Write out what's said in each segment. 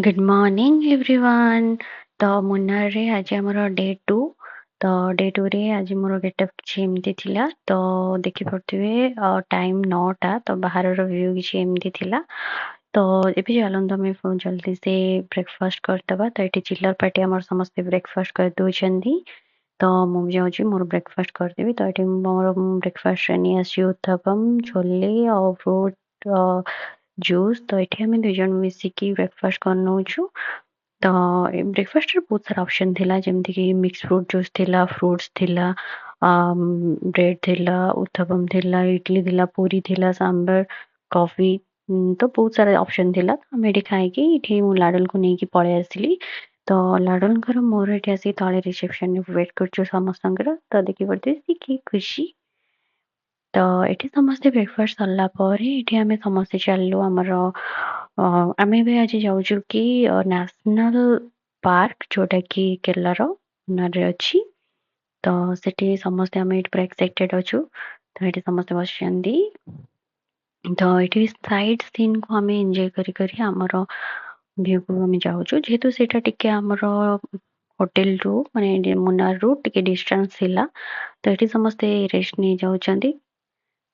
Good morning everyone. ତ ମୁନାରରେ ଆଜି ଆମର ଡେ ଟୁ। ତ ଡେ ଟୁରେ ଆଜି ମୋର ଗେଟଅପ୍ କିଛି ଏମିତି ଥିଲା। ତ ଦେଖିପାରୁଥିବେ, ଟାଇମ୍ 9ଟା। ତ ବାହାରର ଭ୍ୟୁ କିଛି ଏମିତି ଥିଲା। ତ ଏବେ ଚାଲନ୍ତୁ, ଆମେ ଜଲ୍ଦି ସେ ବ୍ରେକଫାଷ୍ଟ କରିଦେବା। ତ ଏଠି ଚିଲର ପାର୍ଟି ଆମର ସମସ୍ତେ ବ୍ରେକଫାଷ୍ଟ କରିଦେଉଛନ୍ତି। ତ ମୁଁ ବି ଯାଉଛି, ମୋର ବ୍ରେକଫାଷ୍ଟ କରିଦେବି। ତ ଏଠି ମୋର ବ୍ରେକଫାଷ୍ଟରେ ନେଇ ଆସିଛି ଉତ୍ତପମ, ଛୋଲେ ଆଉ ଫ୍ରୁଟ୍ ଜୁସ୍। ତ ଏଠି ଆମେ 2 ଜଣ ମିଶିକି ବ୍ରେକଫାଷ୍ଟ କରିନେଉଛୁ। ତ ବ୍ରେକଫାଷ୍ଟରେ ବହୁତ ସାରା ଅପସନ୍ ଥିଲା, ଯେମିତିକି ମିକ୍ସ ଫ୍ରୁଟ୍ ଜୁସ୍ ଥିଲା, ଫ୍ରୁଟ୍ସ ଥିଲା, ବ୍ରେଡ଼୍ ଥିଲା, ଉତ୍ତପମ ଥିଲା, ଇଡ଼ଲି ଥିଲା, ପୁରୀ ଥିଲା, ସାମ୍ବର, କଫି। ତ ବହୁତ ସାରା ଅପସନ୍ ଥିଲା। ତ ଆମେ ଏଠି ଖାଇକି ଏଠି ମୁଁ ଲାଡ଼ଲକୁ ନେଇକି ପଳେଇ ଆସିଲି। ତ ଲାଡ଼ଲଙ୍କର ମୋର ଏଠି ଆସିକି ତଳେ ରିସେପସନରେ ୱେଟ୍ କରୁଛୁ ସମସ୍ତଙ୍କର। ତ ଦେଖିପାରୁଥିବେ ସେ କି ଖୁସି। ତ ଏଠି ସମସ୍ତେ ବ୍ରେକଫାଷ୍ଟ ସରିଲା ପରେ ଏଠି ଆମେ ସମସ୍ତେ ଚାଲିଲୁ ଆମର, ଆମେ ଏବେ ଆଜି ଯାଉଛୁ କି ନ୍ୟାସନାଲ୍ ପାର୍କ, ଯୋଉଟାକି କେରଳାର ମୁନାରରେ ଅଛି। ତ ସେଠି ସମସ୍ତେ ଆମେ ଏଠି ପୁରା ଏକ୍ସାଇଟେଡ୍ ଅଛୁ। ତ ଏଠି ସମସ୍ତେ ବସିଛନ୍ତି। ତ ଏଠି ସାଇଡ୍ ସିନ୍କୁ ଆମେ ଏନ୍ଜୟ କରି କରି ଆମର ଭ୍ୟୁକୁ ଆମେ ଯାଉଛୁ। ଯେହେତୁ ସେଇଟା ଟିକେ ଆମର ହୋଟେଲରୁ, ମାନେ ମୁନାରରୁ ଟିକେ ଡିଷ୍ଟାନ୍ସ ଥିଲା। ତ ଏଠି ସମସ୍ତେ ରେଷ୍ଟ ନେଇଯାଉଛନ୍ତି।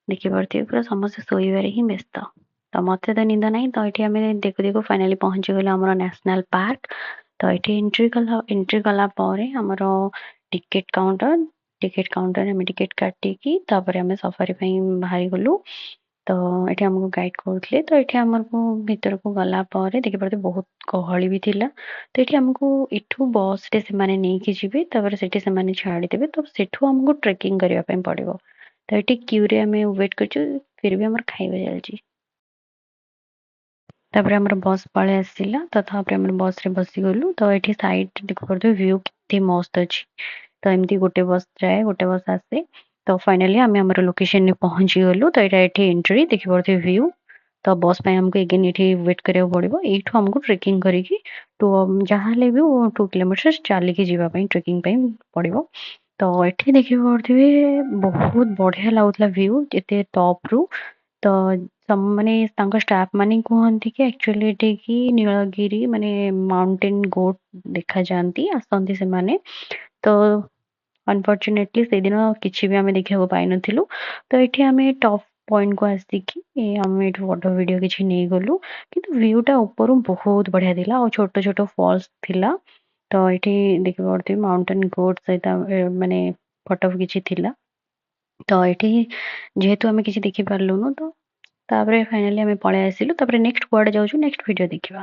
ଦେଖିପାରୁଥିବେ, ପୁରା ସମସ୍ତେ ଶୋଇବାରେ ହିଁ ବ୍ୟସ୍ତ। ତ ମୋତେ ତ ନିଦ ନାହିଁ। ତ ଏଠି ଆମେ ଦେଖୁ ଦେଖୁ ଫାଇନାଲି ପହଞ୍ଚିଗଲୁ ଆମର ନ୍ୟାସନାଲ୍ ପାର୍କ। ତ ଏଠି ଏଣ୍ଟ୍ରି କଲା ପରେ ଆମର ଟିକେଟ୍ କାଉଣ୍ଟର। ଟିକେଟ୍ କାଉଣ୍ଟରରେ ଆମେ ଟିକେଟ୍ କାଟିକି ତାପରେ ଆମେ ସଫାରି ପାଇଁ ବାହାରିଗଲୁ। ତ ଏଠି ଆମକୁ ଗାଇଡ଼ କରୁଥିଲେ। ତ ଏଠି ଆମକୁ ଭିତରକୁ ଗଲା ପରେ ଦେଖିପାରୁଥିବେ, ବହୁତ ଗହଳି ବି ଥିଲା। ତ ଏଠି ଆମକୁ ଏଠୁ ବସ୍ରେ ସେମାନେ ନେଇକି ଯିବେ, ତାପରେ ସେଠି ସେମାନେ ଛାଡ଼ିଦେବେ। ତ ସେଠୁ ଆମକୁ ଟ୍ରେକିଂ କରିବା ପାଇଁ ପଡ଼ିବ। ତ ଏଠି କ୍ୟୁରେ ଆମେ ୱେଟ୍ କରିଛୁ, ଫିର୍ ବି ଆମର ଖାଇବା ଚାଲିଛି। ତାପରେ ଆମର ବସ୍ ପଳେଇ ଆସିଲା। ତ ତାପରେ ଆମର ବସ୍ରେ ବସିଗଲୁ। ତ ଏଠି ସାଇଡ଼୍ ଦେଖିପାରୁଥିବେ, ଭ୍ୟୁ କେତେ ମସ୍ତ ଅଛି। ତ ଏମିତି ଗୋଟେ ବସ୍ ଯାଏ, ଗୋଟେ ବସ୍ ଆସେ। ତ ଫାଇନାଲି ଆମେ ଆମର ଲୋକେସନରେ ପହଞ୍ଚିଗଲୁ। ତ ଏଇଟା ଏଠି ଏଣ୍ଟ୍ରି, ଦେଖିପାରୁଥିବେ ଭ୍ୟୁ। ତ ବସ୍ ପାଇଁ ଆମକୁ ଏଗେନ୍ ଏଠି ୱେଟ୍ କରିବାକୁ ପଡ଼ିବ। ଏଇଠୁ ଆମକୁ ଟ୍ରେକିଂ କରିକି ଟୁ ଯାହାହେଲେ ବି 2 କିଲୋମିଟର ଚାଲିକି ଯିବା ପାଇଁ, ଟ୍ରେକିଂ ପାଇଁ ପଡ଼ିବ। ତ ଏଠି ଦେଖିପାରୁଥିବେ, ବହୁତ ବଢ଼ିଆ ଲାଗୁଥିଲା ଭ୍ୟୁ ଏତେ ଟପ୍ରୁ। ତ ମାନେ ତାଙ୍କ ଷ୍ଟାଫ୍ ମାନେ କୁହନ୍ତି କି ଆକ୍ଚୁଆଲି ଏଠିକି ନୀଳଗିରି, ମାନେ ମାଉଣ୍ଟେନ୍ ଗୋଟ୍ ଦେଖାଯାଆନ୍ତି, ଆସନ୍ତି ସେମାନେ। ତ ଅନଫର୍ଚୁନେଟଲି ସେଇଦିନ କିଛି ବି ଆମେ ଦେଖିବାକୁ ପାଇନଥିଲୁ। ତ ଏଠି ଆମେ ଟପ୍ ପଏଣ୍ଟକୁ ଆସିକି ଆମେ ଏଠୁ ଫଟୋ ଭିଡ଼ିଓ କିଛି ନେଇଗଲୁ। କିନ୍ତୁ ଭ୍ୟୁଟା ଉପରୁ ବହୁତ ବଢ଼ିଆ ଥିଲା ଆଉ ଛୋଟ ଛୋଟ ଫଲ୍ସ ଥିଲା। ତ ଏଠି ଦେଖିପାରୁଥିବେ, ମାଉଣ୍ଟେନ୍ ଗୋଟ୍ ସହିତ ମାନେ ଫଟୋ କିଛି ଥିଲା। ତ ଏଠି ଯେହେତୁ ଆମେ କିଛି ଦେଖିପାରିଲୁନୁ, ତ ତାପରେ ଫାଇନାଲି ଆମେ ପଳେଇ ଆସିଲୁ। ତାପରେ ନେକ୍ସଟ କୁଆଡ଼େ ଯାଉଛୁ, ନେକ୍ସଟ ଭିଡ଼ିଓ ଦେଖିବା।